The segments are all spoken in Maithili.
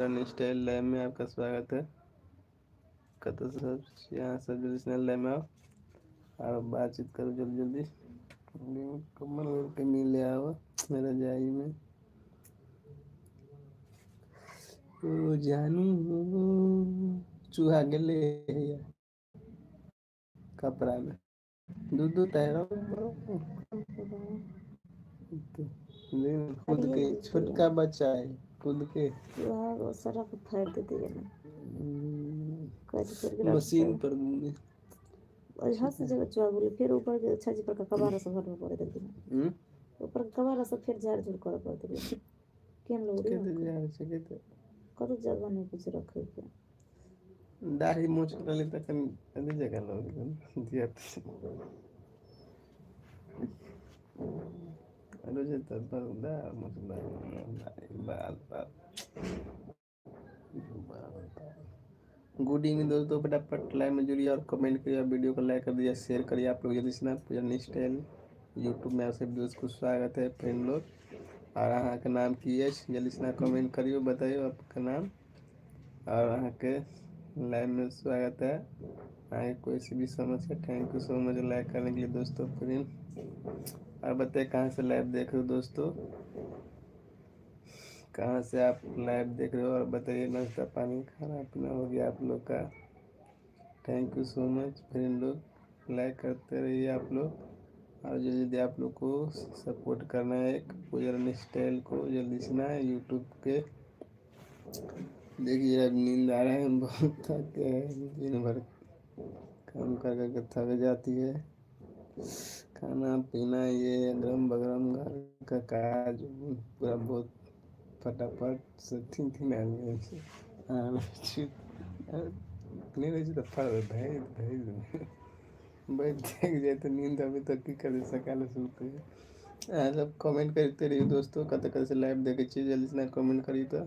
स्टाइल लाइव में आपका स्वागत है। कतऽ सब छी अहाँ सब? जल्दी लाइव में आउ और बातचीत करू जल्दी जल्दी। कम्बल ओढ़ के मिले आओ रजाई में। ओ जानू चूहा गेलै हैया कपड़ा में दू दू टा। खुद के छोटका बच्चा है खुद के। चूहा सारा के फाड़ि देतै जेना काटि कोड़ि के। मशीन पर घूमे। अच्छा से जगह चूहा गेलै, फेर ऊपर के छज्जी पर कबाड़ा सब हटबऽ पड़ै देलखिन। हम्म। ऊपर कबाड़ा सब फेर झाड़ झूड़ करऽ पड़तै। केहन लगै? कते झाड़ छै कते। कतौ जगह नहि कुछ रखैके। दाढ़ी मोछ रहलै तखन कते जगह लगै धिया। रोजे तऽ बाल बाल। गुड इवनिंग दोस्तों, फटाफट लाइव में जुड़िए और कमेंट करिए और वीडियो को लाइक कर दीजिए, शेयर करिए आप लोग जल्दी से ना। पूजा स्टाइल यूट्यूब में आप सब दोस्त को स्वागत है फ्रेंड लोग। और अहाँके नाम की अछि? जल्दी से कमेंट करियो, बताइयो आपका नाम। और अहाँके लाइव में स्वागत है। अहाँके कोई सी भी समस्या। Thank you so much like करने के लिए दोस्तों फ्रेंड। और बताइए, कहाँ से लाइव देख रहे हो दोस्तों? कहाँ से आप लाइव देख रहे हो? और बताइए, नाश्ता पानी खाना पीना हो गया आप लोग का? Thank you so much friend लोग, लाइक करते रहिए आप लोग। और जो यदि आप लोग को सपोर्ट करना है एक पूजा स्टाइल को जल्दी से ना यूट्यूब के। देखिए, अब नींद आ रहा है, बहुत थक गए हैं। दिन भर काम कर करके थक जाती है। खाना पीना, ये अगरम बगरम घर का काज पूरा बहुत फटाफट से तीन तीन आदमी छै। नहि रहै छै तऽ फड़ धैर धैर बैठ जाय तऽ नींद अबै तऽ की करै? सकाले सुते। अहाँ सब कमेंट करते रहियो दोस्तों। कतऽ कतऽ से लाइव देखै छियै, जल्दी से कमेंट करियौ तऽ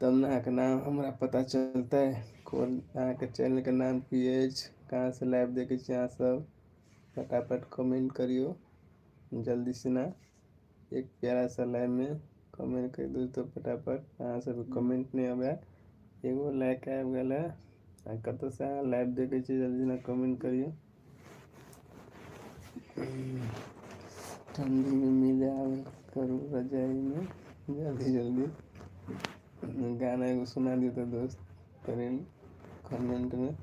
तब ने अहाँके नाम हमरा पता चलतै। कोन अहाँके चैनलके नाम की अछि, कहाँ से लाइव देखै छियै अहाँ सब? फटाफट कमेंट करियो जल्दी से ना। एक प्यारा सा लाइव में कमेंट कर दू तो फटाफट। अहाँ सबके कमेंट नहि अबै, एगो लाइक आबि गेल है। आ कतऽ से अहाँ लाइव देखै छियै, जल्दी ना कमेंट करियो। ठंडी में मिले आवे करू रजाई में जल्दी जल्दी। गाना एगो सुना दियौ तऽ दोस्त फ्रेंड कमेंट में।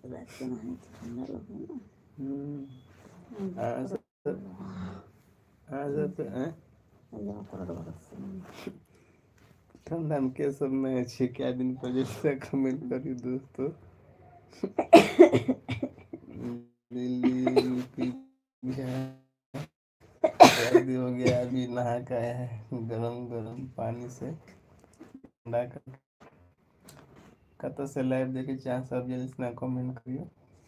राति के नहाय ठंडा लगै ने। अहाँ सब अहाँ सब आँय? ठंडा में के सब नहि छी कए दिन पर जे कमेंट करियौ दोस्तों। दिल्ली, यूपी, बिहार। सर्दी हो गया, अभी नहा के आया है गरम गरम पानी से ठंडा कर। कतऽ से लाइव देखै छी अहाँ सब? जल्दी से कमेंट करियौ।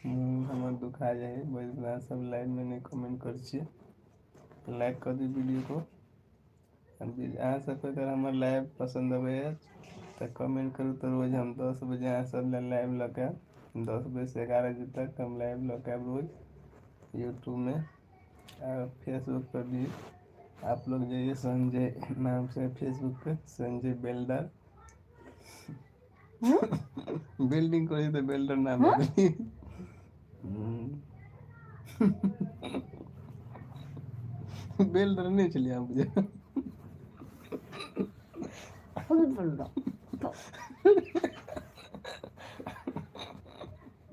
मुँह हमर दुखा जाइ है बस, अहाँ सब लाइव में नहि कमेंट करै छियै। लाइक कऽ दियौ वीडियो को। अहाँ सबके अगर हमर लाइव पसन्द अबैए तऽ कमेंट करू तऽ रोज हम 10 बजे अहाँ सब लए लाइव लऽ के आयब। 10 बजेसँ 11 बजे तक हम लाइव लऽ के आयब रोज यूट्यूबमे और फेसबुक पर भी। आप लोग जाइए, संजय नाम से फेसबुक पे, संजय बेल्डर। बिल्डिंग करै तऽ बेल्डर नाम दऽ। बेल्डर नहि छलियै अहाँ बुझे। फुल।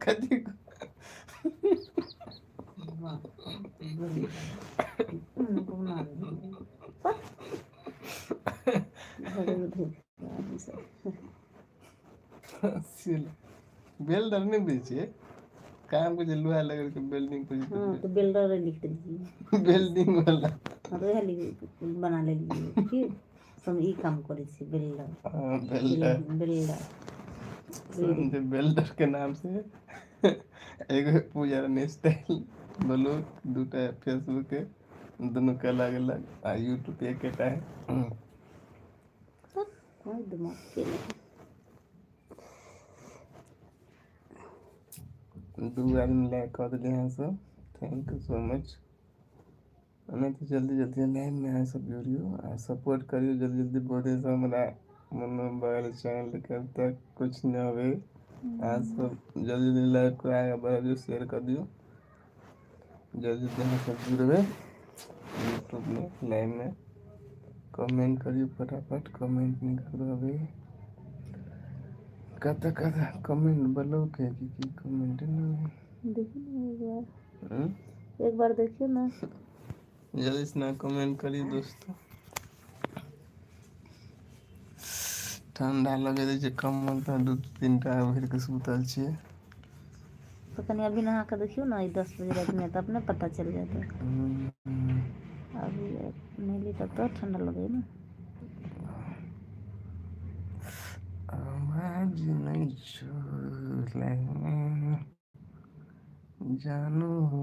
कथी? वाह, बना आदमी सब। बेल्डर नहि बुझै छियै? काम के जे लोहा लगल के बिल्डिंग पर। हाँ, तो बिल्डर लिख देलियै। बिल्डिंग वाला। हाँ, तऽ उएह लिख बना लेलियै कि हम ई काम करै छी, बिल्डर। हाँ, बिल्डर। बिल्डर। संजय बेल्डर के नाम से एगो पूजा स्टाइल ब्लॉग, दूटा फेसबुक के, दुनू के अलग अलग आ यूट्यूब पे एकेटा है। कोई दिमाग के नहीं। दू आदमी लाइक कऽ देलियै अहाँ सब, thank you so much. ओना तऽ जल्दी जल्दी लाइवमे अहाँ सब जुड़ियौ आ सपोर्ट करियौ जल्दी जल्दी। बढ़े हमरा मोबाइल चैनल के अब तक कुछ नहि होबे। अहाँ सब जल्दी जल्दी लाइव को आगे बढ़ाबियौ, शेयर कऽ दियौ। जल्दी जल्दी अहाँ सब जुड़बै यूट्यूबमे लाइवमे। कमेंट करियौ फटाफट, कमेंट नहि करबै। कतऽ कतऽ कमेंट ब्लॉक है कि की कमेंट नहीं? देखिए ना एक बार। हम्म? एक बार देखिए ना। जल्दी से ना कमेंट करिए दोस्तों। ठंडा लगे छै, कम्बल तऽ दू तीन टा भरि कऽ सुतल छियै। तऽ कनि अभी नहा कऽ देखियौ ने 10 बजे रातिमे, तऽ अपने पता चलि जेतै। अभी नहेली तब तऽ ठंडा लगै ने। आवाज नहीं छो जानू हो।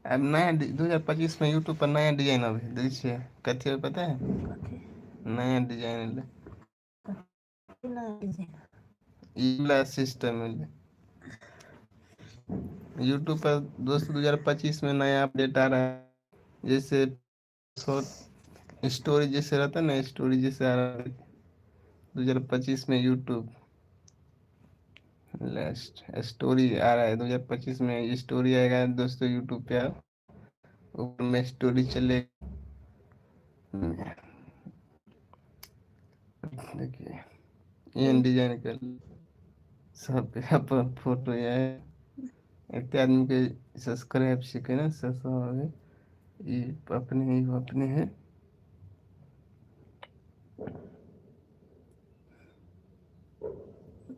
अब नया 2025 में यूट्यूब पर नया डिजाइन अबै है, देखै छियै कथी है पता है? कथी? नया डिजाइन एलै। नया डिजाइन? ई वाला सिस्टम एलै यूट्यूब पर दोस्तों। 2025 में नया अपडेट आ रहा है, जैसे शॉर्ट स्टोरी जैसे रहता है ना, स्टोरी जैसे आ रहा है 2025 में। यूट्यूब लास्ट स्टोरी आ रहा है 2025 में। स्टोरी आएगा दोस्तों यूट्यूब पे, आप ऊपर में स्टोरी चले। देखिए, एहन डिजाइन के सब पे अपन फोटो है। एते आदमी के सब्सक्राइब छिकै ने से सब ई अपने, ई अपने है।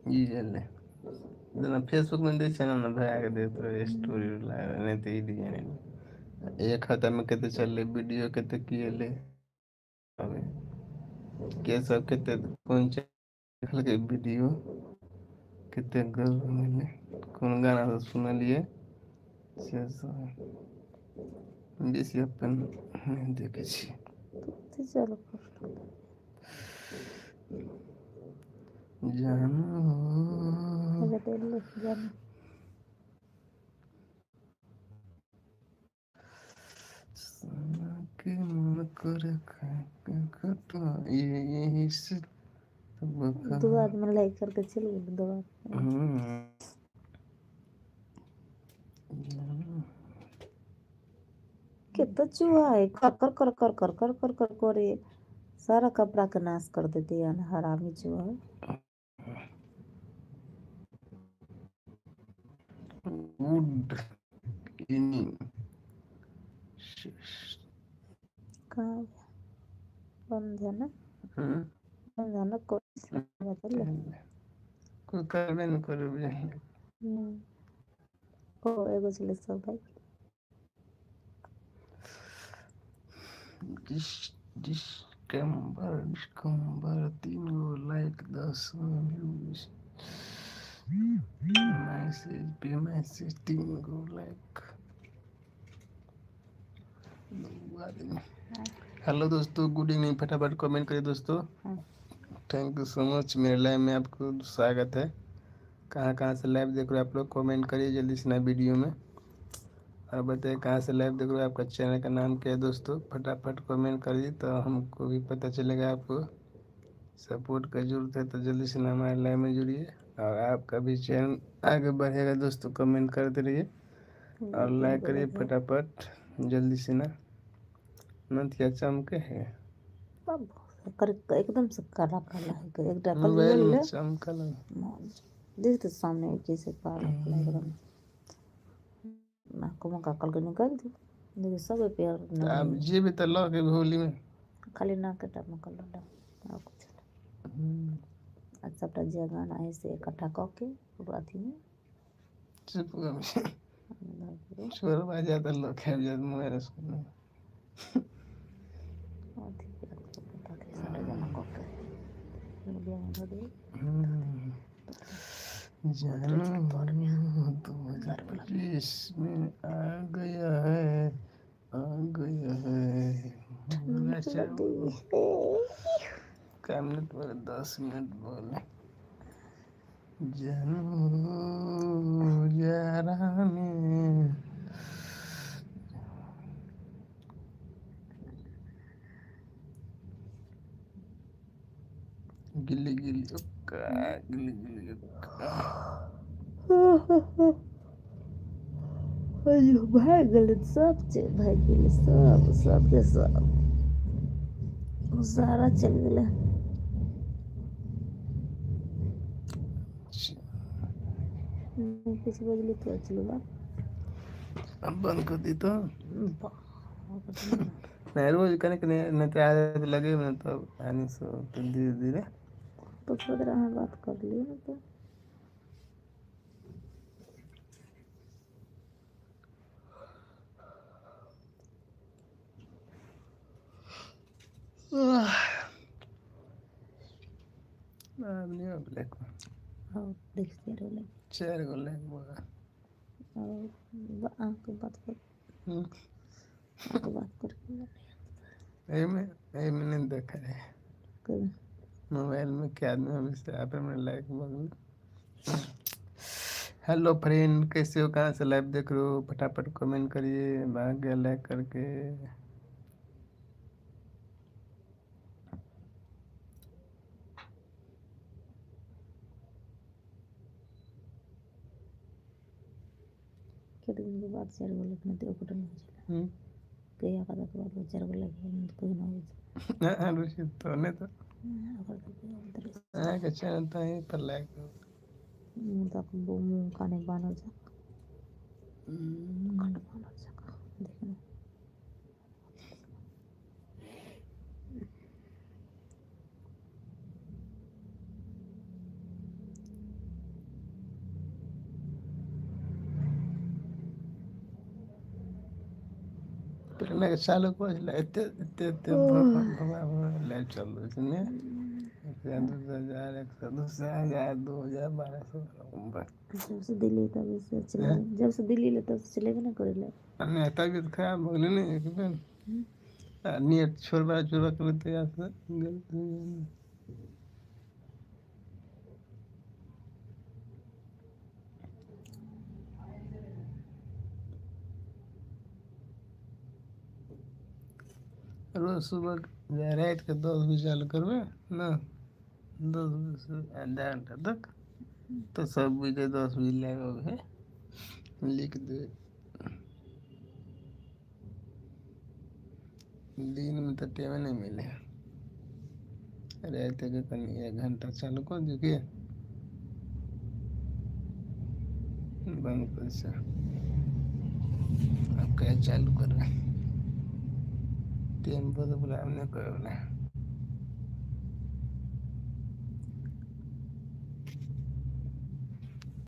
ई एलै जेना फेसबुक मे दै छै ने, भए के दैत रहै स्टोरी नहि तऽ ई डिजाइन एलै। एक हफ्ता मे कते चललै वीडियो, कते की एलै, के सब कते कोन देखलकै वीडियो, कते गर्व मिललै, कोन गाना सब सुनलियै, से सब। बेसी अपन नहि देखै छियै। चलू। जानू। जानू। के मन करे यही से। दू आदमी लाइक करके चलि गेल, दू आदमी। कते चूहा है, कर कर कर कर कर कर कर कर करे सारा कपड़ा के नाश कर देते हैं, हरामी चूहा। Good evening. कहाँ बंद है ना? बंद है ना, कोई बदल। कोई करबे न करे बुझलियै। ओ एगो छलै सब भाई। दिसंबर दिसंबर तीन गो लाइक, 10 व्यूज, मैसेज पे मैसेज, तीन गो लाइक, दो आदमी। हेलो दोस्तों, गुड इवनिंग। फटाफट कमेंट करिए दोस्तों। Thank you so much. मेरे लाइव में आपको स्वागत है। कहाँ कहाँ से लाइव देख रहे हो आप लोग, कमेंट करिए जल्दी से नया वीडियो में और बताइए कहाँ से लाइव देख रहे हो, आपका चैनल का नाम क्या है दोस्तों। फटाफट कमेंट करिए तो हमको भी पता चलेगा आपको सपोर्ट का जरूरत है, तो जल्दी से हमारे लाइव में जुड़िए और आपका भी चैनल आगे बढ़ेगा दोस्तों। कमेंट करते रहिए और लाइक करिए फटाफट जल्दी से ना। नथिया चमके है। कर एकदम से काला काला है एकटा मोबाइल में चमकल। देख तो सामने कैसे काला काला एकदम। नाको मका कल के निकाल दू, देखिए सब पेड़। आब जेबै तऽ लऽ के होली में। खाली नाक टा मकल और कुछ आ सबटा जे गाना है से इकट्ठा कऽ के पूरा अथीमे। चुप, छोड़बा जायत लऽ के आबि जायत मोबाइल स्कूल। अथी सबटा जमा कऽ के डिबियामे धऽ देबै। जानू 2025 में आ गया है, आ गया है। कै मिनट बोले? 10 मिनट बोले। जानू। जोका गिली गिली जोका। भागि गेलै सब चीज, भागि गेलै सब, सबके सब सारा चलि गेलै। नहि किछु बजली तो चलू बात। अब बंद कर दी तो वाह। नहीं, रोज कने कने नहीं तो आदत लगे ना तब आने से तो धीरे धीरे। तो थोड़ा अहाँ बात कर लियौ ने तऽ। आदमी ब्लैक। और देखते रहो। चार गो लाइक बगा। और अहाँके बात कर, अहाँके बात करके एमे एमे नहीं देखा है मोबाइल में क्या आदमी हमेशा आप में लाइक बगल। हेलो फ्रेंड, कैसे हो? कहाँ से लाइव देख रहे हो? फटाफट कमेंट करिए, भाग गया लाइक करके। कते दिन के बाद चारि गो लाइक, नहि तऽ एकोटा नहि होइ छलै। कहिया कतऽ के बाद चारि गो लाइक भेल, नहि तऽ कहियो नहि होइ छै। रुचि तो नहीं तो ओकर तऽ कोइ अबैत रहै छै। अहाँके चैनल तो यहीं पर लाइक। मुँह तक मुँह काने बानर जकाँ, खट बानर जकाँ देखने। पहिले चालू करै छलै एते एते एते भवा लाइव चल रहल छै ने, 1,000, 2,000, 100, 2,000, 2,000, 1,200। जब से दिल्ली तब से चलेबे, जब से दिल्ली ले तब से चलेबे ने करै ला। नहि, तबियत खराब भऽ गेलै ने एक बेर, आ नेट छोड़बा छोड़बा के तहिया से गेल। रोज सुबह रातिके 10 बजे चालू करबै ने, 10 बजे से आधा घंटा तक तऽ सब बुझतै 10 बजे लाइव अबै है, लिख देबै। दिनमे तऽ टाइमे नहि मिलै है, रातिके कनि 1 घंटा चालू कऽ दियौ की बंद कर से। आब काल्हि चालू करबै, टाइम पर तऽ बुलाब नहि करैवला।